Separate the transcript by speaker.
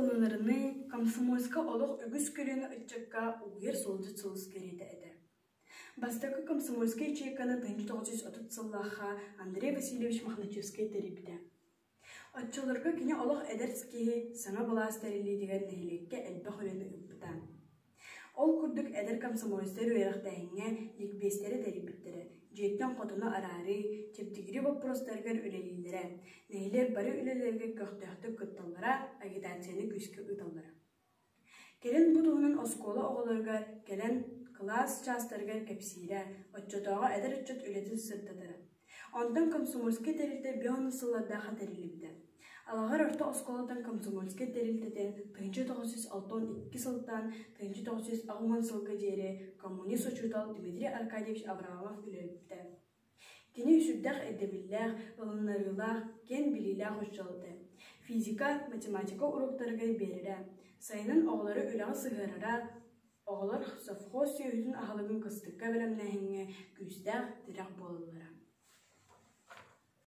Speaker 1: ылынарыныы, комсомольска олох үгүс көлүөнэ ыччакка угуйар суолдьут сулус кэриэтэ этэ. Бастакы комсомольскай ячейканы 1930 сыллаахха Андрей Васильевич Мохначевскай тэрийбитэ. Оччолорго кини олох эдэр киһи саҥа былаас тэриллиитигэр нэһилиэккэ элбэх үлэни ыыппыта. Ол курдук эдэр комсомольцтар үөрэхтээһиҥҥэ ликбиэстэри тэрийбиттэрэ, дьиэттэн хотону араарыы, чэбдигирии боппуруостарыгар үлэлииллэрэ, нэһилиэк бары үлэлэригэр көхтөөхтүк кытталлара, агитацияны күүскэ ыыталлара. Кэлин бу туһунан оскуола оҕолоругар кэлэн кылаас чаастарыгар кэпсиирэ, оччотооҕу эдэр ыччат үлэтин сырдатара. Онтон комсомольскай тэрилтэ бион сыллардаахха тэриллибитэ. Алаҕар орто оскуолаттан комсомольскай тэрилтэтин 1962 сылтан 1980 сылга диэри коммунист учуутал Дмитрий Аркадьевич Аврамов үлэлэппитэ. Кини сүрдээх ирдэбиллээх, ылыннарыылаах, киэҥ билиилээх учуутал этэ. Физика, математика уруоктарыгар биэрэрэ, сайынын оҕолору үлэҕэ сыһыарара, оҕолор совхоз сүөһүтүн аһылыгын кыстыкка бэлэмнээһиҥҥэ күүстээх тирэх буолаллара.